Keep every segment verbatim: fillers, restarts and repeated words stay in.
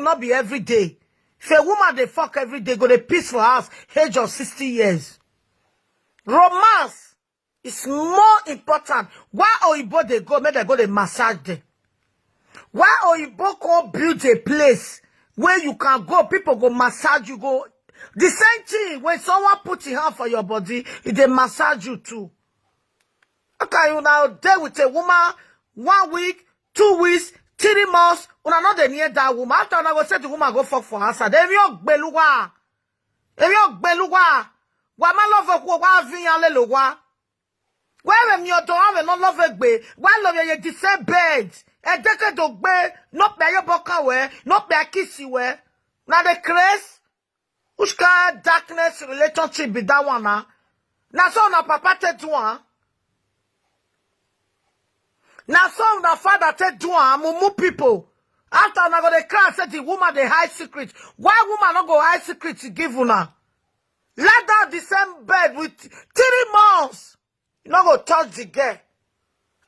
no be every day. If a woman dey fuck every day, go dey piss for house, age of sixty years. Romance is more important. Why Oyibo dey go, make dem go dey massage dem? Why Oyibo come build a place where you can go, people go massage you, go. The same thing when someone put his hand for your body, e dey massage you too. How can you now dey with a woman one week, two weeks, three months, una no dey near that woman? After una go say the woman go fuck for outside. Èmi ò gbé lúwa. Èmi ò gbé lúwa. Wa ma love ku wa vi yan le lo wa. Where mi odo ave no love gbe. Wa love ye the same bed. E de ke do gbe. No pe yo boka we. No pe kiss we. Na the craze. Which kind darkness relationship be that one na? Na so na papa take do am. Na so na father take do am. Mumu people. After una go dey cry say the woman dey hide secret. Why woman no go hide secret to give una? Let down the same bed with three months. You no go touch the girl.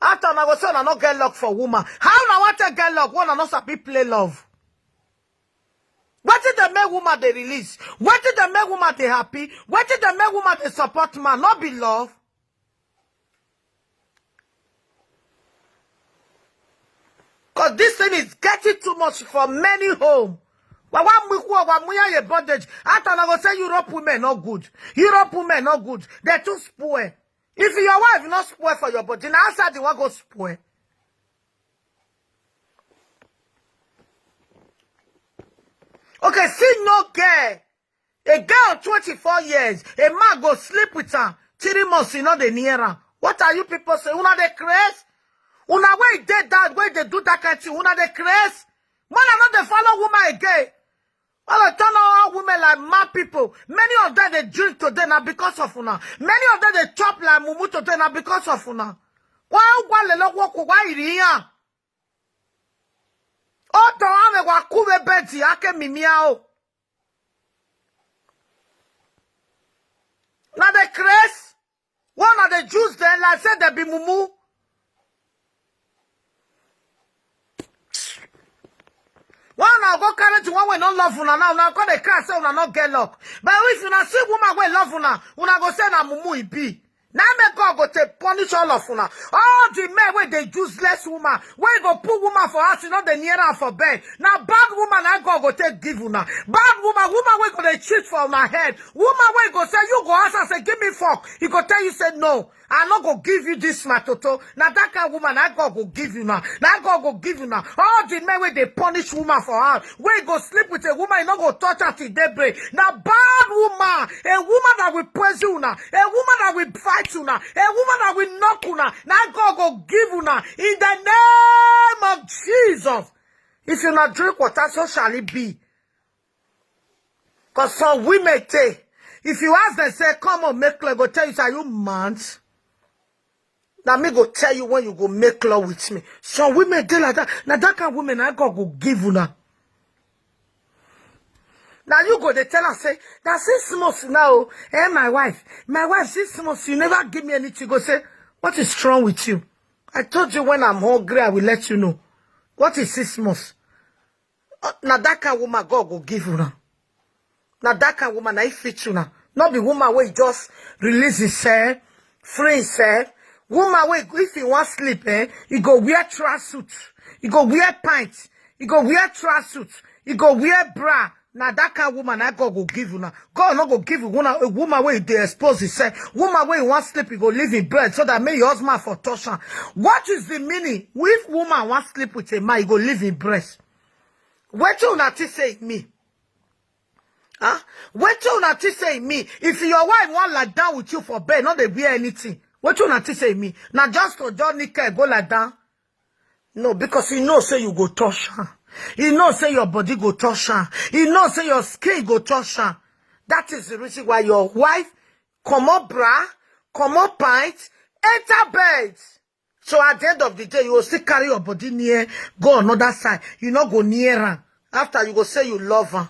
After una go say una no get luck for woman. How una wan take get luck when una no sabi play love? Wetin dey make woman dey release? Wetin dey make woman dey happy? Wetin dey make woman dey support man? No be love. Because this thing is getting too much for many home. Wa wa mu ku wa mu ya ye bondage. After una go say Europe women no good. Europe women no good. They too spoil. If your wife no spoil for your body, na outside the one go spoil. Okay, see no girl. A girl of twenty-four years, a man go sleep with her. Three months, you know they near her. What are you people saying? Una dey craze? Una wey dey that, wey dey do that kind thing, una dey craze? Man, I no dey follow woman again. All of turn all women like mad people. Many of them they drink today now because of una. Many of them they chop like mumu today now because of una. Why one lelo walk why iriyan? O to ame wa kuwe bedi ake mimia o. Now they craze. One of the Jews then like said they be mumu. When una go carry the one wey no love una now, una come dey cry say una no get luck. But if una see woman wey love una, una go say na mumu e be. Na make God go take punish all of una. All the men wey dey useless woman, wey go put woman for house, you know they near her for bed. Na bad woman na God go take give una. Bad woman, woman wey go dey cheat for una head. Woman wey go say you go ask her say give me fuck. He go tell you say no. I no go give you this my toto. Na that kind woman I God go give you now. Na God go give you now. All the men wey dey punish woman for house, wey go sleep with a woman, you no go touch her till daybreak. Na bad woman, a woman that will praise you now, a woman that will fight you now, a woman that will knock you now. Na God go give you now in the name of Jesus. If you not drink water, so shall it be. Because some women take, if you ask them, say, come on, make love, go tell you, say, are you mad? Now me go tell you when you go make love with me. Some women dey like that. Now that kind of women, I God go give you now. Now you go, they tell her, say, now six months now, eh, my wife, my wife, six months, you never give me anything. Go say, what is wrong with you? I told you when I'm hungry, I will let you know. What is six months? Uh, na that kind woman God go give una. Na that kind woman na e fit una. No be woman wey just release himself, free himself. Woman wey if he wan sleep, eh, he go wear tracksuit, he go wear pants, he go wear tracksuit, he go wear bra. Na that kind woman na God go give una. God no go give una a woman wey dey expose herself. Woman wey wan sleep, he go leave him bed so that make your husband for touch am. What is the meaning? If woman wan sleep with a man, he go leave him breast. Wetin una think say e mean? Huh? Wetin una think say e mean? If your wife wan lie down with you for bed, no dey wear anything. Wetin una think say e mean? Na just to just nika go lie down? No, because you know say you go touch her. You know say your body go touch her. You know say your skin go touch her. That is the reason why your wife comot bra, comot pant, enter bed. So at the end of the day, you will still carry your body near, go another side. You no go near her. After you go say you love her.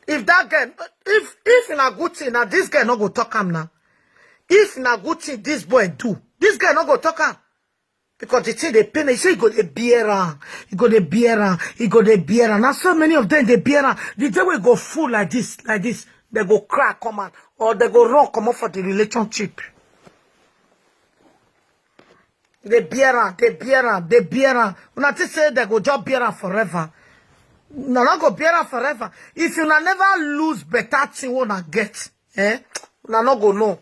If that girl, if if in a good thing, now this girl no go talk am now. If in a good thing, this boy do. This girl no go talk am. Because the thing dey pain, you say you go dey bear am, you go dey bear am, you go dey bear am. Now so many of them dey bear am. The day we go full like this, like this, they go crack come out, or they go run come off for the relationship. They bear am, they bear am, they bear am. Una think say they go just bear am forever. Una no go bear am forever. If una never lose better thing wey una get, eh? Una no go know.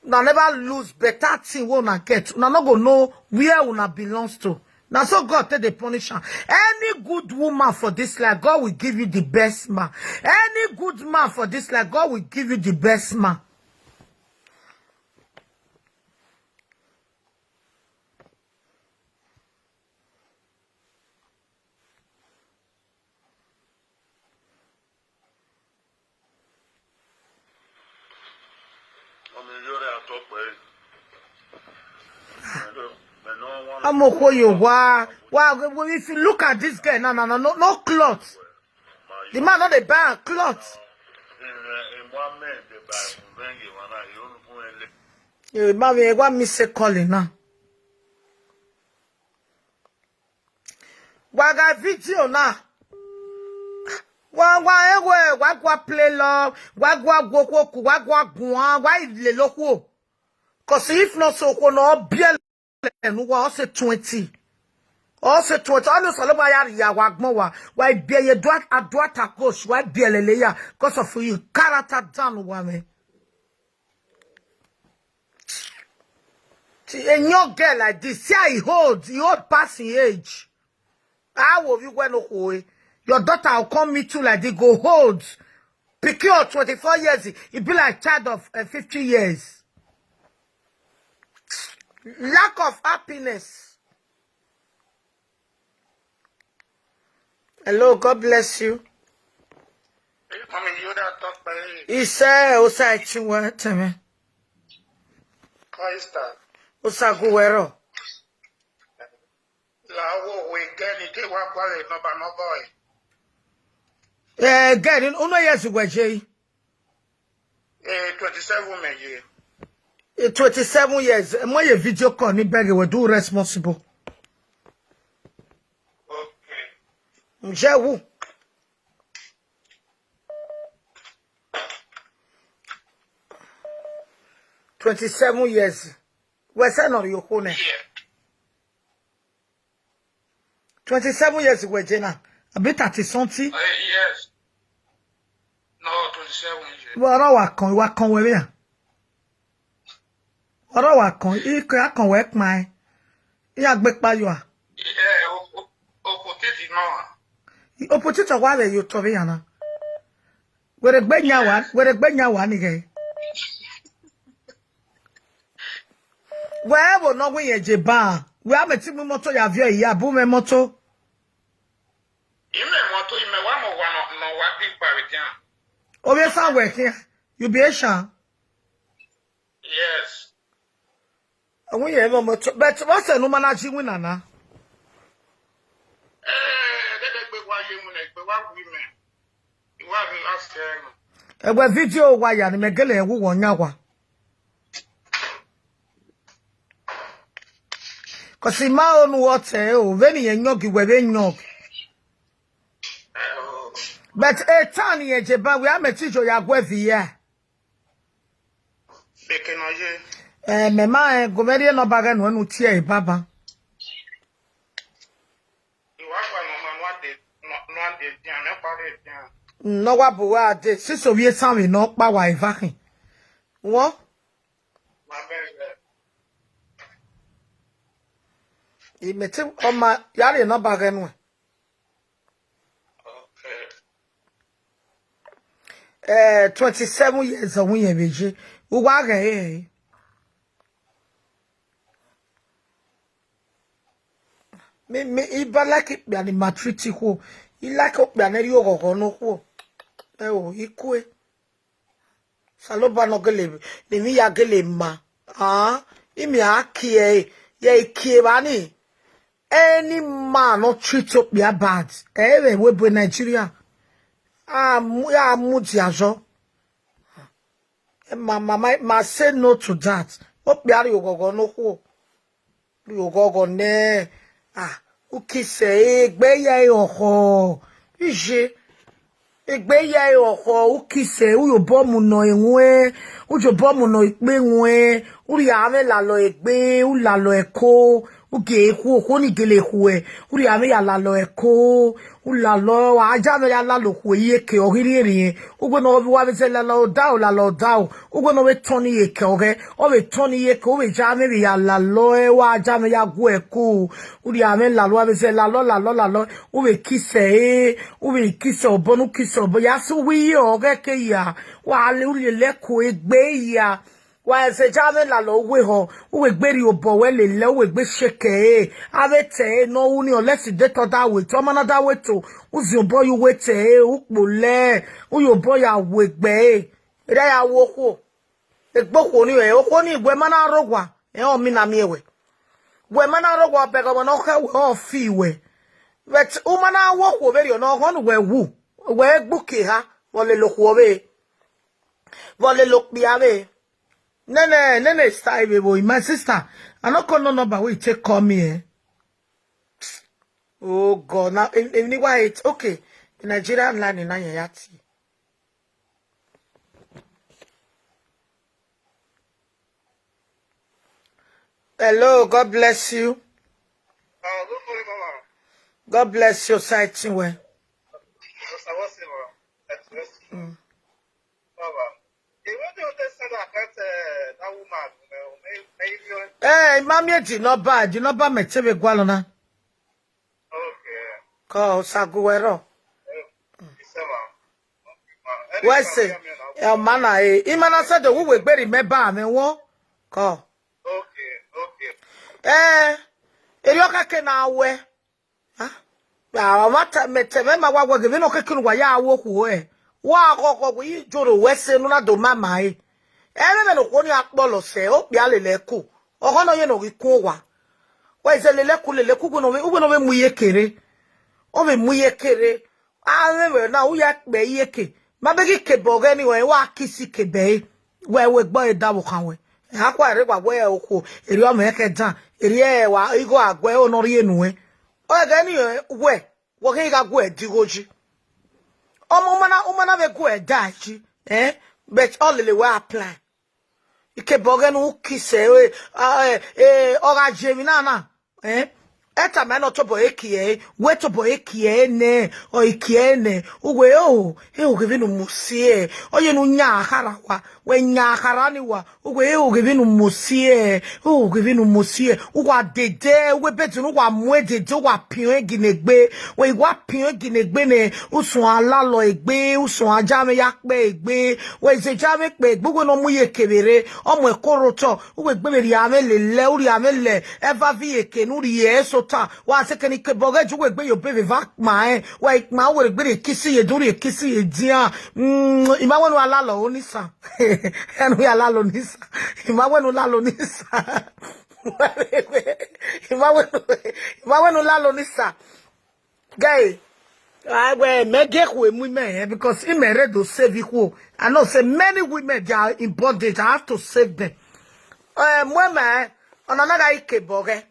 Una never lose better thing wey una get. Una no go know where una belongs to. Na so God take dey punish am. Any good woman for this life, God will give you the best man. Any good man for this life, God will give you the best man. I'm okay, you why? Why? If you look at this guy, no, no, no, no, no cloth. The man not a bad cloth. You man, we want me say calling now. Waga video na. Wa wa ewe wa gwa play love, wa gwa gwo kwo ku, wa gwa gwa wa ile lo kwo. Cause if not so kwo no biel enu wa o se twenty. O se twenty. Onu salo ba ya ya wa gbon wa. Wa bi ye dwa adwa ta coach wa bi le le ya. Cause of you character down wa me. See, a young girl like this, see how he hold, he hold past his age. How will you when okay? Your daughter will come meet you like they go hold. Pick you up twenty-four years, it be like child of uh, fifty years. Lack of happiness. Hello, God bless you. Mami, you that talk by He said, Osa Chinwa, tell me. Christa. Osa Guero. La wo we gani ke wa kwale no ba no boy. Eh, gani, uno years weje. Eh, twenty-seven me ye. Eh, twenty-seven years. Eh, mo ye video call ni beg we do responsible. Okay. Nje wu. Twenty-seven years. We say no yo ko ne. Yeah. Twenty-seven years we je na. Abi thirty something. Uh, yes. No, twenty-seven years. Well, I wa kan, wa kan we ya. Ọ̀rọ̀ wa kan, ike akan we pa e. Ya gbe pa yo a. Yeah, o- o- opportunity no. Opportunity wa le yo to be yana. Were gbe nya wa, were gbe nya wa ni ge. We wo no we ye je ba. We a me ti mu moto ya vio ya bu me moto. Ime moto ime wa mo wa no no wa bi pa we jan. O be sa we kia. You be a sha. Yes. Awun ye mo moto. But what's a no managing win na? Eh, they they be wa ye mu na be wa women. You wa relax there. Ewe video wa ya ni megele ewu wo nya wa. Cause ma onu wote o, veni ye nyog we be nyog. But e tan ye je ba we a me ti jo ya gwe vi ya. Beke no ye. Eh, me ma e go me rie no ba ga no nu tie e baba. Iwa kwa no ma no ade no no ade dia me pa re dia. No wa bu wa de si so wie san we no pa wa e va hin. Wo Ma be. Imeti oma yari no ba ga no. Okay. Eh, twenty-seven years of when you be. Uwa ga eh. Me me iba like it be an matriti ko. I like up be an eri ogogo no ko. Eh o, ikwe. Saloba no gele, ni mi ya gele ma. Ah, imi a kie, ye kie bani. Any man no treat up your bad. Eh, we we be Nigeria. Ah, mu ya mu di ajo. Eh, ma ma ma ma say no to that. Up ya ri ogogo no ko. Ri ogogo ne. Ah, u kiss e, egbe ya e oho. Ije. Egbe ya e oho, u kiss e, u yo bo mu no enwe, u yo bo mu no ikpe enwe, u ri ame lalo egbe, u lalo eko, u ge eku, oho ni gele eku e, u ri ame ya lalo eko, u lalo, wa ja me ya lalo ku ye ke o giri ri e, u gbe no bi wa be se lalo da o, lalo da o, u gbe no be ton ye ke o ge, o be ton ye ke, o be ja me bi ya lalo e, wa ja me ya gu eko, u ri ame lalo, wa be se lalo, lalo, lalo, u be kiss e, u be kiss e, obo nu kiss e, obo ya su wi ye o ge ke ya, wa le u le le ku egbe ya. Wa ese ja me lalo we ho, u we gbe ri obo we le le, u we gbe sheke e. Ave te e no u ni o lesi de to da we to, mana da we to. U zi obo yu we te e, u po le. U yo obo ya we gbe e. Ere ya wo kho. Egbo kho ni we, o kho ni we mana ro wa. E o mi na mi e we. We mana ro wa be go no khe we o fi we. But u mana wo kho be ri o no ho nu we wu. We gbu ke ha, wo le lo kho be. Wo le lo pi ave. Nene, nene style baby boy. My sister, I no call no number wey you take call me, eh? Oh God, now if, if ni why it okay. The Nigerian line in Nanyayati. Hello, God bless you. Uh, good morning, Mama. God bless you, sighting well. Yes, I was here, Mama. That's rest. Mm. Mama. Hey, what do you understand that, uh, that woman? Uh, may, may you, Hey, mami, di number, di number me tebe gwalona. okay. Ko saguwero. Yes, sir, ma'am. Okay, ma'am. Wese, eh, mana e. Imana said the we gbe remember me won. Ko. Okay, okay. Eh, eri o ka ke na we. Ah, ya wa ta me te me ma wa wa gbe no ke kinu wa ya wo ku e. Wa ko ko wi joro wese no na do mama e. E me me no ko ni apolo se o pi ale le ku. O ko no ye no wi ku wa. Wa ize le le ku le le ku gbe no we, ugbe no we mu ye kere. O we mu ye kere. A we we na u ya pe ye ke. Ma be ki ke bo ge ni we wa kisi ke be. We we gbo e da wo kan we. E ha kwa re wa we o ko. Eri o me ke dan. Eri e wa igo agwe o no ri enu e. O ge ni e we. Wo ke ga gwe di goji. O mo mana, o mana be gwe da ji. Eh? But all the way apply. Ike bo ge nu kise e, ah, eh, eh, o ga je mi na na. Eh? Eta me no to bo eki e, we to bo eki e ne, o eki e ne. Uwe o, e o givinu musie. O ye nu nya hara wa, we nya hara ni wa. Uwe e o givinu musie, o givinu musie. Uwa dede, uwe bedinu wa mwe dede, wa pion ginegbe. We wa pion ginegbe ne, usun alalo egbe, usun ajame ya pe egbe. We ze jame pe egbe, we no mu ye kebere, o mu e koroto. Uwe gbe be ri ame le le, u ri ame le, eva vi eke nu ri e sota. Wa se ke ni ke bo ge ju we gbe yo be ve va ma e. Wa ik ma we gbe re kisi ye du ri e kisi ye dia. Mm, ima we nu alalo onisa. Enu ya lalo nisa. Ima we nu lalo nisa. Ima we nu, ima we nu lalo nisa. Guy, I we me get we mu me, eh, because him ready to save you. I know say many women, they are in bondage. I have to save them. Eh, mwe me, ona na ga ike boge.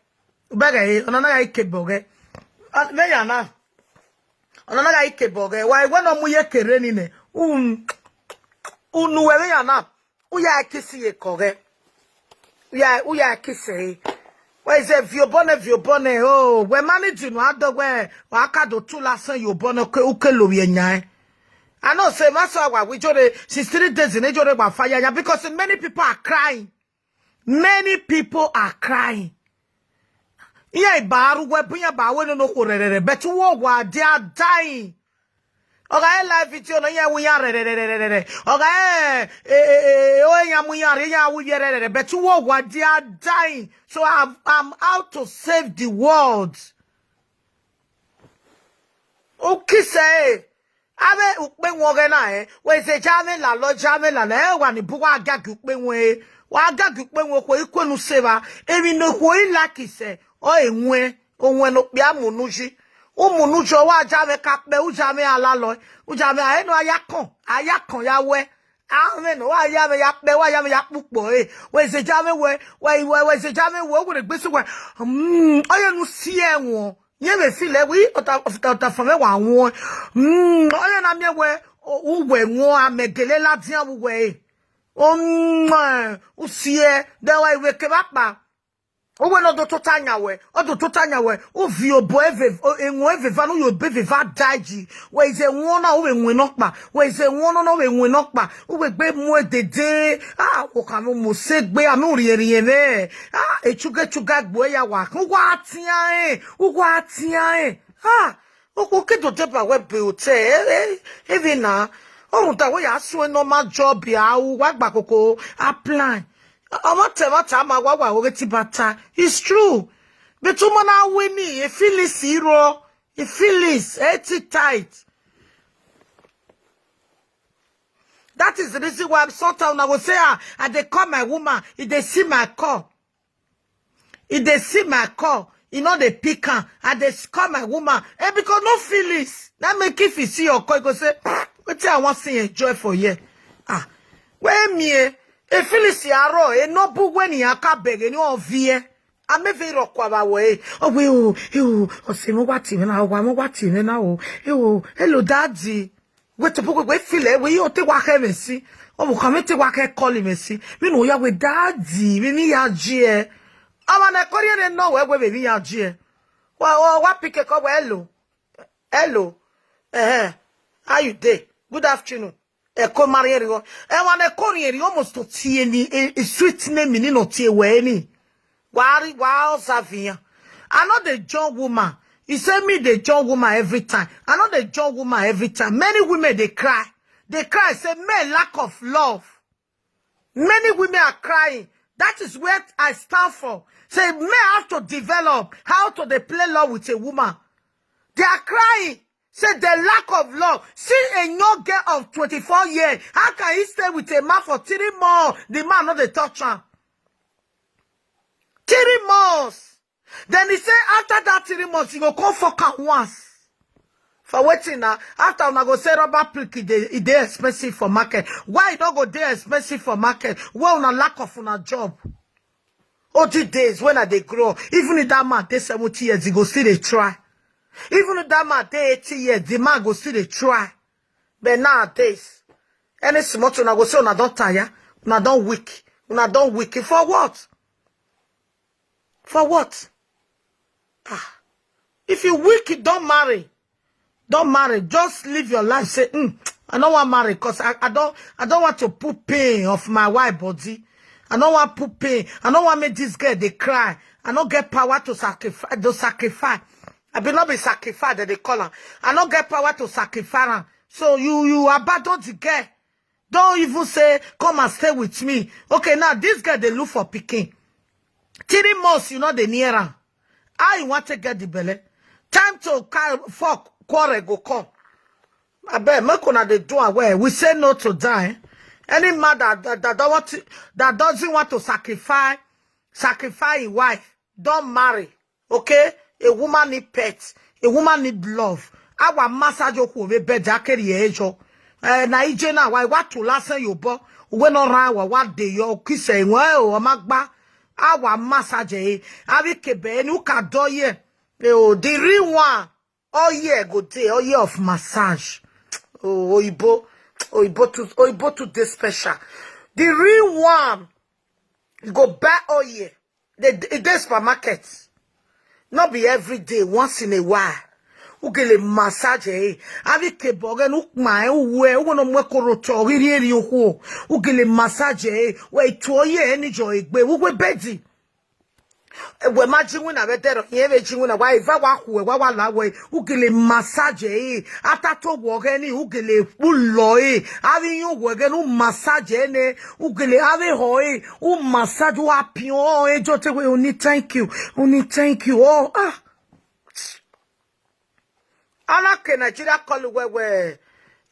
Bege, ona na ga ike boge. Ah, me ya na. Ona na ga ike boge. Why we no mu ye kere ni ne? Um, unu we me ya na. U ya kisi ye koge. U ya, u ya kisi. Why is a viobone, viobone? Oh, we manage you no ado we. Wa ka do tu la san yo bone ke u ke lo ye nya. I know say maso wa we jore, since three days in jore wa fire ya, because many people are crying. Many people are crying. Iya ibaru we bunya ba we no no ko rere, but wo wa, they are dying. Oga e live video no ya we ya rere. Oga e, e, e, e, o ya mu ya re ya we ya rere, but wo wa, they are dying. So I'm, I'm out to save the world. O kise, abe ukpe nwoge na e, we se jame la lo, jame la na e, wa ni bu wa gagi ukpe nwe, wa gagi ukpe nwe ko ikwe nu se ba, emi no ko i la kise, o e nwe, o nwe no pe amunuji. Umunuji o wa jame ka pe, u jame ala lo, u jame a eno aya kan, aya kan ya we. Amen. Wa ya me ya pe, wa ya me ya pupo, eh. We se ja me we, we, we, we se ja me we, we gbe si we. Mm, oye nu si e won. Ye me si le wi, ota, ota, ota fa me wa won. Mm, oye na me we, o, u we won, a me gele la dia we. O, mm, u si e, de wa iwe ke ba pa. Uwe no do tota nya we, o do tota nya we, u vi obo eve, o, enwo eve va, no yo be eve va daiji. We ize won na, uwe won no pa. We ize won no, no, uwe won no pa. Uwe gbe mu e dede. Ah, o ka mo mo se gbe, a mo ri ri e ve. Ah, e chuga chuga gbo ya wa. U wa tia e, u wa tia e. Ah, o ko ke do de ba we be o te. E, e, e ve na. O mu da we ya su e normal job ya, u wa gba koko apply. Omo te mo ta ma wa wa o ti bata. It's true. But umo na we ni, e feel it zero. E feel it, e ti tight. That is the reason why sometimes I will say, ah, I dey call my woman, if they see my call. If they see my call, you know they pick am. I dey call my woman. Eh, because no feel it. That make if you see your call, you go say, "Wetin I wan see enjoy for here." Ah, where me, eh? E feel it, aro, e no bu when he aka beg, e no vie. A me ve ro kwa ba we. O we o, e o, o se mo wa ti me na, o wa mo wa ti me na o. E o, hello daddy. We to we, we feel it, we o te wa he me si. O mo ka me te wa he call me si. Mi no ya we daddy, mi mi ya ji e. Ama na kori e no we we mi ya ji e. Wa, wa, wa pick e call we hello. Hello. Eh, eh. How you dey? Good afternoon. E ko mari eri o. E wa na e ko ri eri o mo sto ti e ni, e, e sweet name ni no ti e we ni. Wa ri, wa o sa fi yan. I no dey join woman. You say me dey join woman every time. I no dey join woman every time. Many women dey cry. They cry, say men lack of love. Many women are crying. That is what I stand for. Say men have to develop how to dey play love with a woman. They are crying. Say the lack of love. See a young girl of twenty-four years. How can he stay with a man for three months? The man no dey touch am. Three months. Then he say after that three months, he go come fuck am once. For wetin na? After una go say rubber prick, e dey, e dey expensive for market. Why e no go dey expensive for market? Where una lack of una job? O G days when I dey grow, even if that man dey seventy years, he go still dey try. Even if that man dey eighty years, the man go still dey try. But nowadays, any small thing, una go say una don tire, una don weak, una don weak. For what? For what? Ah, if you weak, don't marry. Don't marry. Just live your life. Say, "Mm, I don't want marry because I, I don't I don't want to put pain of my wife body. I don't want put pain. I don't want make this girl dey cry. I don't get power to sacrifice. To sacrifice. I be not be sacrifice that they call her. I don't get power to sacrifice her." So you you abandon the girl. Don't even say, "Come and stay with me." Okay, now this girl dey look for pikin. Three months, you know they near am. How you want to get the belle? Time to carry fuck quarrel go come. I bet make una dey do am well. We say no to die. Any man that, that, that don't want to, that doesn't want to sacrifice, sacrifice his wife, don't marry. Okay? A woman need pets. A woman need love. Our massage oku we bed akeri ejo. Eh, na ije na wa wa to lasan yo bo. We no ran wa wa de yo kise won o ma gba. Our massage, eh. Abi kebe ni u ka do ye. Eh, oh, the real one. All year go day, all year of massage. Oh, oyibo, oyibo too, oyibo too dey special. The real one, you go buy all year. The, the day supermarket. Not be every day, once in a while. Ugele massage, eh. Abi kebe oge nu kma, eh, uwe, uwe no mwe koroto, iri eri oku. Ugele massage, eh. We to ye, eni jo egbe, uwe bedi. We ma jinwina we dero, ye we jinwina wa iva wa ku wa wa la we. Ugele massage, eh. Ata to wo ge ni ugele pulo, eh. Avi yo wo ge nu massage, eh, ne. Ugele ave ho, eh. U massage wa pion, eh. Jo te we oni thank you. Oni thank you. Oh, ah. Ana ke Nigeria call we we,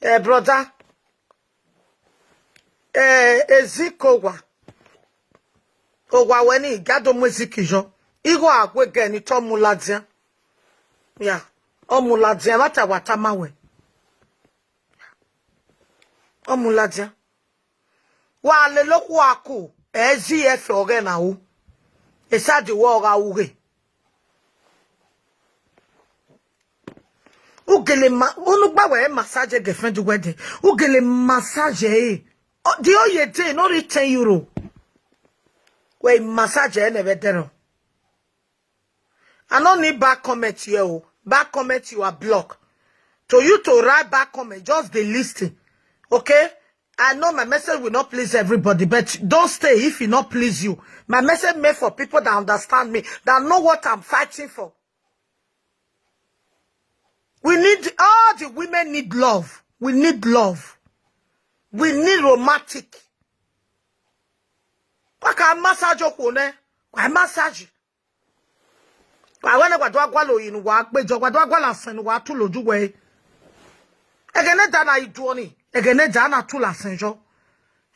eh, brother. Eh, Eziko wa. O wa we ni gado music jo. Igo agwe ge ni to mu ladia. Yeah. O mu ladia, mata wata ma we. O mu ladia. Wa le lo ku aku. Ezi e fe oge na u. Esa di wa oga uge. Ugele ma, unu gba we massage girlfriend wedding. Ugele massage e. O, the oye day, no reach ten euro. We massage e never dero. I no need bad comment here. Oh. Bad comment, you are blocked. To you to write bad comment, just dey listen. Okay? I know my message will not please everybody, but don't stay if it not please you. My message made for people that understand me, that know what I'm fighting for. We need, all the women need love. We need love. We need romantic. Kwa ka massage okwu ne? Kwa massage. Kwa wene kwa dwa gwalo inu wa gbejo, kwa dwa gwala sen wa tu loju we. Egene da na iduoni. Egene da na tu la senjo.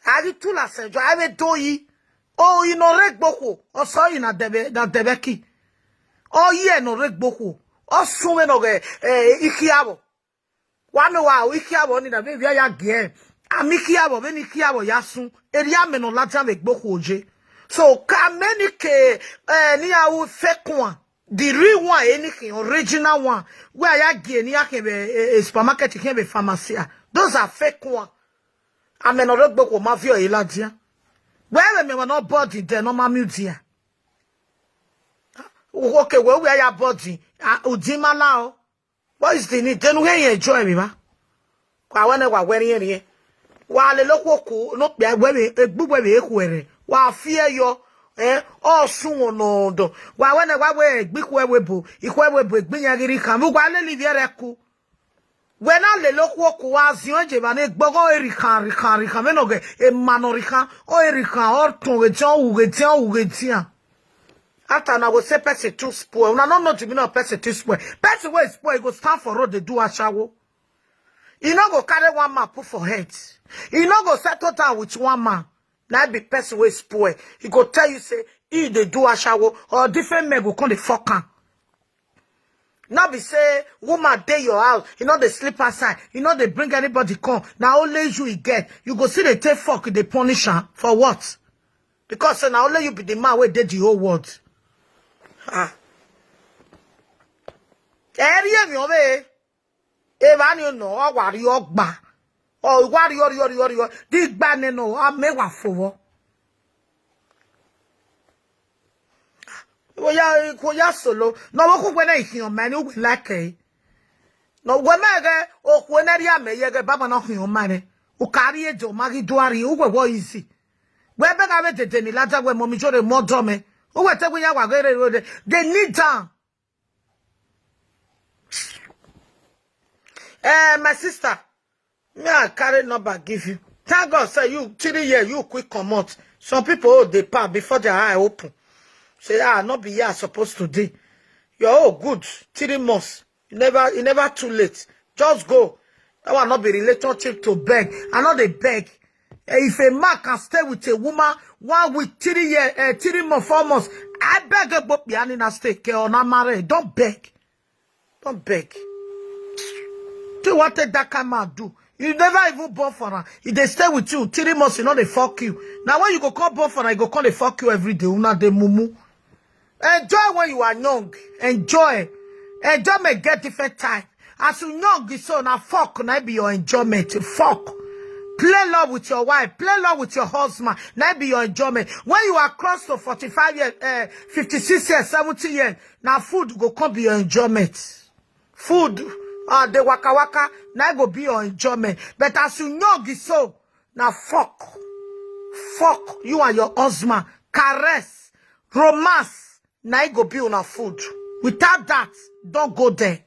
Ari tu la senjo. Awe doyi. O ino regboko. O so ina debe, na debeki. O ye no regboko. O suwe no ge, eh, ikiabo. Wa me wa o ikiabo ni na be ya ge. Ami kiabo, be ni kiabo ya sun. Eri ame no laja me gboko oje. So ka many ke, eh, ni a u fake one. The real one, anything, original one. Where ya ge ni a ke be, eh, eh, supermarket, ke be pharmacy. Ah. Those are fake one. Ame no regboko ma vio eladia. Where me wa no body there, no ma mudia. Okay, where we are body. Ah, udimala o. What is the need? Then we enjoy me, ma. Kwa wene wa wene ye. Wa le lo ku oku, no pe we we, egbu we we eku ere. Wa fie yo. Eh, o sun ono do. Wa wene wa we egbi ku we bo. Iku we bo egbi nya giri kan. Wa le live ere ku. We na le lo ku oku wa zion je ba ne gbogo eri kan, ri kan, ri kan. Me no ge, e ma no ri kan. O eri kan, o tun ge tian, u ge tian, u ge tian. After na go say person too spoil. Una no know the meaning of person too spoil. Person wey spoil, e go stand for road, dey do ashawo. E no go carry one man put for head. E no go settle down with one man. Na be person wey spoil. E go tell you say, e dey do ashawo, or different men go come dey fuck am. No be say woman dey your house, you no dey sleep outside, you no dey bring anybody come. Na only you e get. You go see dey take fuck, dey punish am for what? Because say na only you be the man wey dey the whole world. Ah. Eri emi obe. E ba ni no, o wa ri ogba. O wa ri, o ri, o ri, o ri. Di gba ne no, a me wa fowo. Wo ya, ko ya solo. No wo ku gbe na ihin o ma ni u gbe like e. No we me ge, o ku na ri ame ye ge baba no hin o ma ni. U ka ri e jo ma gi do ari, u gbe wo easy. We be ga we dede mi laja we mo mi jore mo do me. U we te we ya wa ge re ro de. They kneel down. Eh, my sister, me I carry number give you. Thank God say you three year, you quick comot. Some people, oh, dey pass before their eye open. Say, ah, no be here I supposed to dey. Your own good, three months. You never, you never too late. Just go. That one no be relationship to beg. I no dey beg. Eh, if a man can stay with a woman one week, three year, eh, three months, four months, I beg a book behind in a stay care or not married. Don't beg. Don't beg. Do what take that kind man do? You never even born for her. If they stay with you three months, you know they fuck you. Now when you go come born for her, you go come they fuck you every day. Una dey mumu. Enjoy when you are young. Enjoy. Enjoyment get different time. As you young, so now fuck, now be your enjoyment. Fuck. Play love with your wife. Play love with your husband. Now be your enjoyment. When you are close to forty-five years, uh, fifty-six years, seventy years, now food go come be your enjoyment. Food, uh, the waka waka, now go be your enjoyment. But as you young, so now fuck. Fuck you and your husband. Caress. Romance. Now it go be on a food. Without that, don't go there.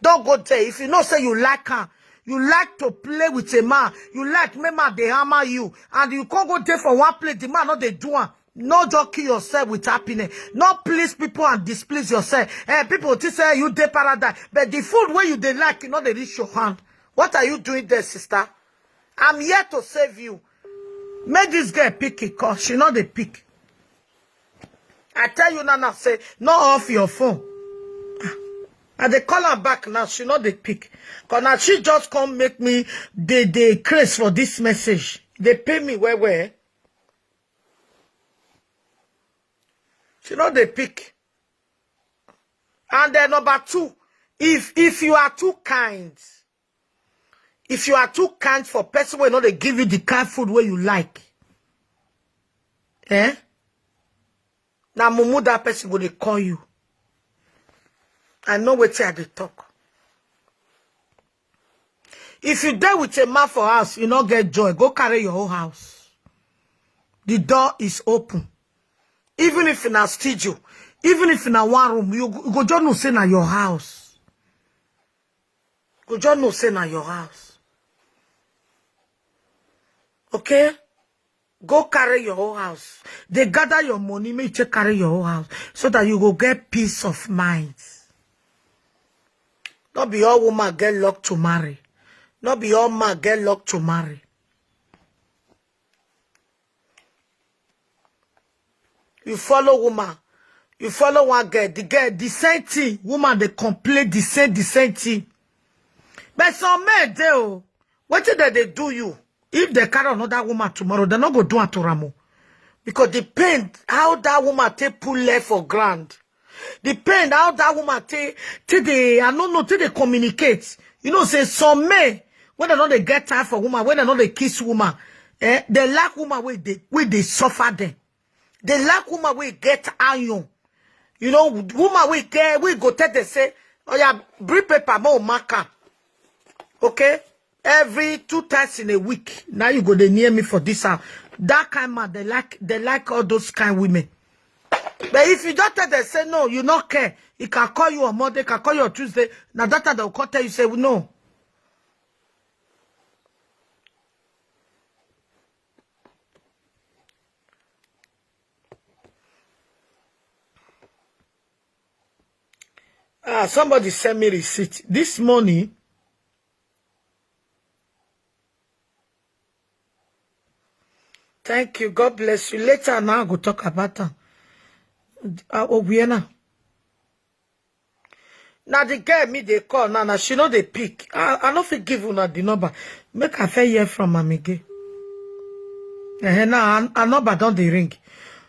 Don't go there. If you know say you like her, you like to play with a man, you like me man they hammer you, and you can't go there for one plate, the man not they do one. No just kill yourself with happiness. No please people and displease yourself. Eh, people think say you dey paradise, but the food where you dey like, you know they reach your hand. What are you doing there, sister? I'm here to save you. Make this girl pick it, cause she not the pick. I tell you now, now say, not off your phone. I dey call her back now, she not the pick. Cause now she just come make me the the craze for this message. They pay me well well. She no dey pick. And then number two, if if you are too kind, if you are too kind for person wey no dey give you the kind food wey you like, eh? Na mumu that person go dey call you. I know wetin I dey talk. If you dey with a man for house, you no get joy, go carry your own house. The door is open. Even if na studio, even if na one room, you go, you go just know say na your house. You go just know say na your house. Okay? Go carry your own house. They gather your money, make you take carry your own house so that you go get peace of mind. Not be all woman get luck to marry. Not be all man get luck to marry. You follow woman, you follow one girl, the girl, the same thing. Woman, they complain the same, the same thing. But some men, they, oh, what did they do you? If they carry another woman tomorrow, they're not going to do it to Ramo. Because the pain, how that woman take pull left for ground. The pain, how that woman take, take the, I don't know, take they communicate. You know, say some men, when they know they get tired for woman, when they know they kiss woman, eh, they like woman where they, where they suffer them. They like woman where get iron. You know, woman we get, we go tell they say, "Oh yeah, bring paper, more marker." Okay? Every two times in a week. Now you go they near me for this hour. That kind man, they like, they like all those kind women. But if you don't tell them, say no, you not care. He can call you on Monday, can call you on Tuesday. Now that time they'll call tell you, say no. Ah, somebody send me receipt this morning. Thank you. God bless you. Later now, I go talk about them. Uh, Obiena. Now the girl me they call now. Now she know they pick. I, I no fit give una the number. Make I fair hear from am again. Eh, now a number don dey ring.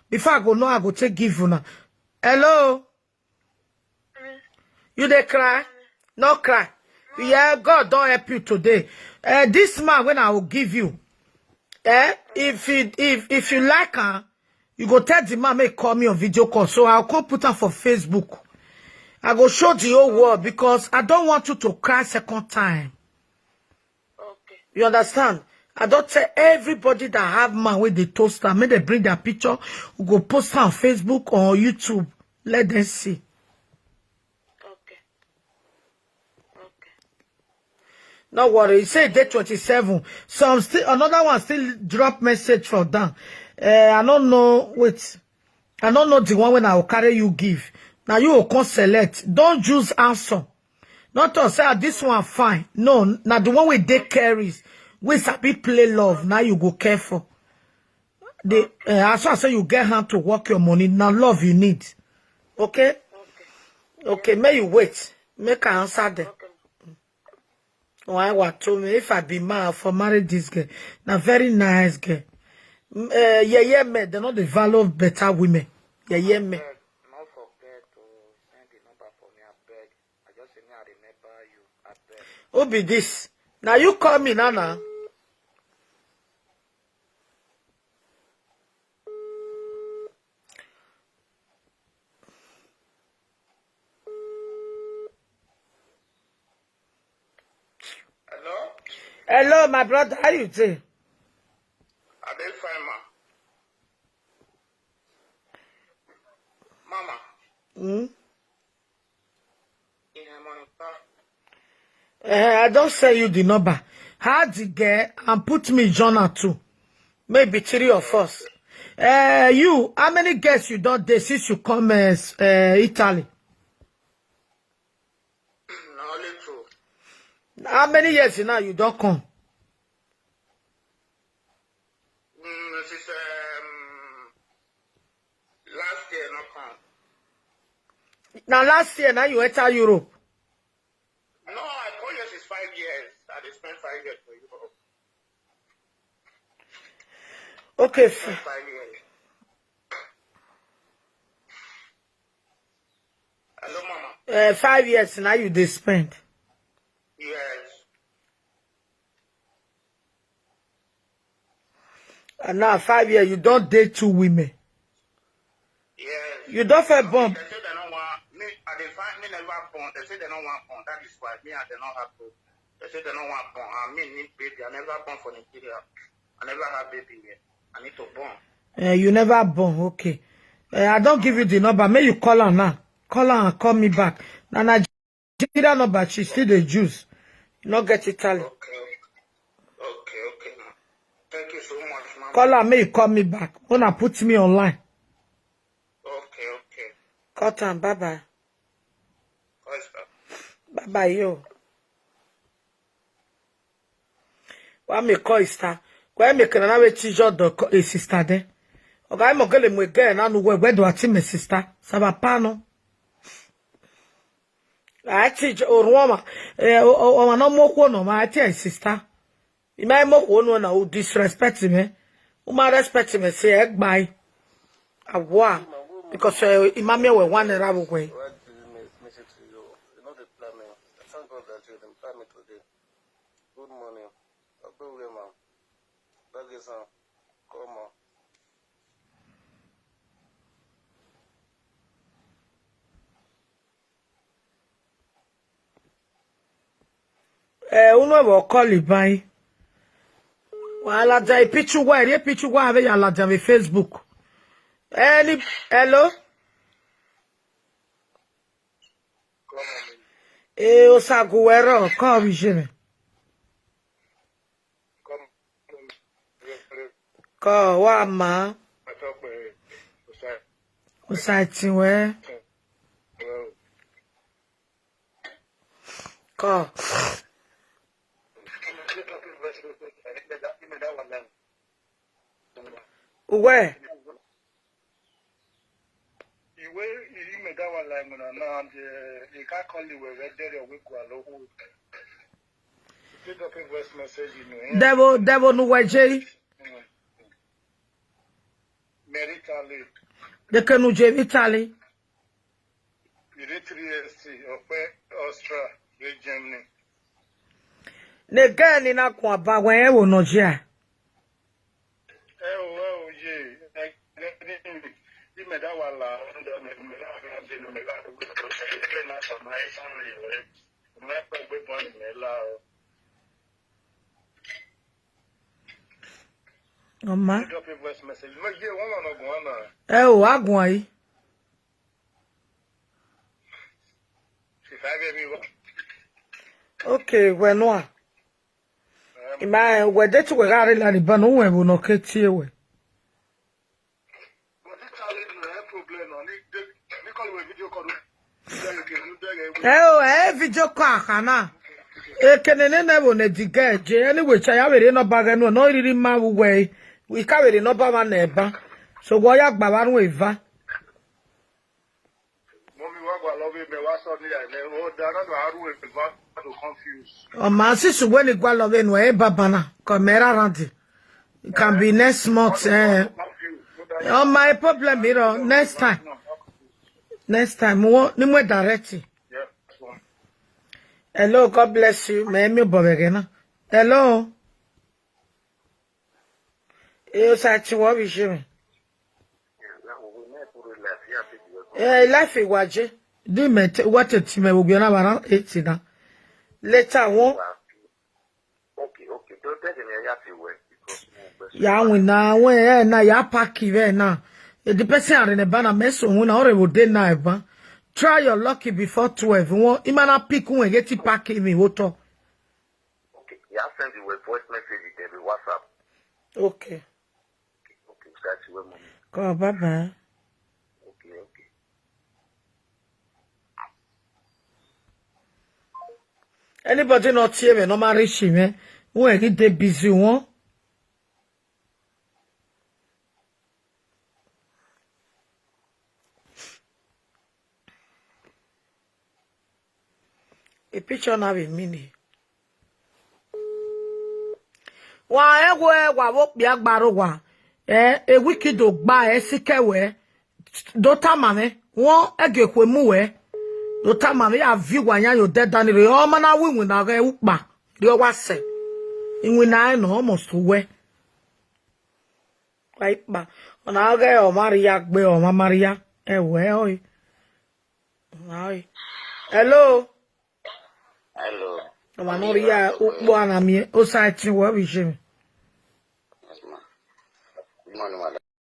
Before I go know, I go take give una. Hello. You dey cry? No cry. Yeah, God don't help you today. Uh, this man when I will give you, eh? If you if if you like her, you go tell the man make call me on video call. So I'll come put her for Facebook. I go show the whole world because I don't want you to cry second time. Okay. You understand? I don't tell everybody that have man with the toaster. Make they bring their picture. We go post her on Facebook or YouTube. Let them see. Okay. Okay. No worry. He say day twenty-seven. Some still another one still drop message for them. Uh, I don't know. Wait. I don't know the one when I will carry you give. Now you will come select. Don't use answer. Not to say, "Ah, this one fine." No, now the one with they carries. We sabi play love. Now you go careful. The uh, as I say you get hand to work your money. Now love you need. Okay? Okay, may you wait. Make I answer them. Why what told me if I be man for marry this girl? Now very nice girl. Uh, yeah, yeah, man. They know the value of better women. Yeah, yeah, man. Not forget to send the number for me. I beg. I just say me I remember you. I beg. Who be this? Now you call me now, now. Hello? Hello, my brother. How you doing? I dey fine, ma. Mama. Hmm? Eh, I don't sell you the number. How the girl and put me Jonah too. Maybe three of us. Uh, you, how many girls you don't date since you come uh, uh, Italy? Na only two. How many years now you don't come? Mm, since um, last year, no come. Now last year, now you enter Europe. No, I told you since five years. I dey spend five years for Europe. Okay. Five years. Hello, mama. Uh, five years now you dey spend. Yes. And now five years, you don't date two women. Yes. You don't feel born. They say they don't want me. I dey find me never born. They say they don't want born. That is why me and they don't have born. They say they don't want born. I mean, need baby. I never born for Nigeria. I never have baby yet. I need to born. Uh, you never born. Okay. Uh, I don't give you the number. May you call her now. Call her and call me back. Now, Nigeria number, she still the juice. You not get Italy. Okay. Okay, okay, ma. Thank you so much, mama. Call her, may you call me back. Wanna put me online. Okay, okay. Cut am, bye bye. Bye, sir. Bye bye, yo. Why me call sister? Why me can I wait till your dog a sister there? Okay, I'm gonna get a girl and where do I team a sister? Sabapano. I teach or woman. Eh, or no more no, my teach sister. You might more one when I disrespect me. Uma respect me, say egg bye. Awa. Because uh, imami we one era way. Why did you miss, miss it to you? You know the plan, man. I thank God that you didn't plan me today. Good morning. I'll be with you, man. That is, uh, come on. Eh, unu ewe okoli bai. Wa alaja ipichu wa, eri ipichu wa ave ya alaja ve Facebook. Any, hello? Eh, osagu wero, ko vijeme. Ko wa ma. Osaiti we. Ko. Uwe. Iwe ime that one like una now and uh, you can't call you where there we go alone. You take up a voice message, you know. Devil, devil no way, Jay. Maritally. They can no Jay Vitali. You did three S T, Okpe, Austria, Great Germany. Ne gani na kwa ba wen e wo no je. E o, e o, ye. E, e, e, e, me da wala. Oma. Drop a voice message. No, ye, one man no go on now. E o, agun ayi. Okay, we no a. Ima we de tu we gari la ni ba no we wo no ke tie we. E o, e video call kana. E kene ne ne wo ne dige je. Anyway, cha ya were no ba ga no, no riri ma wu we. We ka were no ba ma na eba. So wo ya gba wa nu eva. Mommy, what go love me? What saw me? I never. Oh, that not how we to confuse. Oh, my sister, when you go love no e babana. Come here around. It can be next month. Eh. Oh, my problem, you know, next time. Next time, wo ni mo direct. Hello, God bless you. Me mi bo be na. Hello. E o sa ti wo bi je mi. Eh, life e waje. Di me te, what a team we go na bara eighty na. Later on. Okay, okay. Don't tell them you have to work because ya win na, win, eh, na ya pack it, eh, na. Eh, the person are in a banner, mess on, ore wo de na eba. Try your lucky before twelve. Won, imana pick one, get it pack in me, water. Okay, you have sent the voice message in the WhatsApp. Okay. Okay, okay, that's your money. Go, bye bye. Okay, okay. Anybody not here, no man reach him, eh? Who are they busy one? A picture now a mini. Wa ewe wa wo kpia gbaro wa. Eh, e wiki do gba e sike we. Do tamame. Won ege kwe mu we. Do tamame ya vi wa nya yo de dani re. O mana wi wi na ge upa. Ri o wa se. Iwi na e no almost we. Wa ipa. Ona ge o Maria gbe o ma Maria. E we oi. Oi. Hello. Hello. O ma no ri ya ukpo ana mi. O sa ti wo bi se. Yes, ma. Good morning, madam.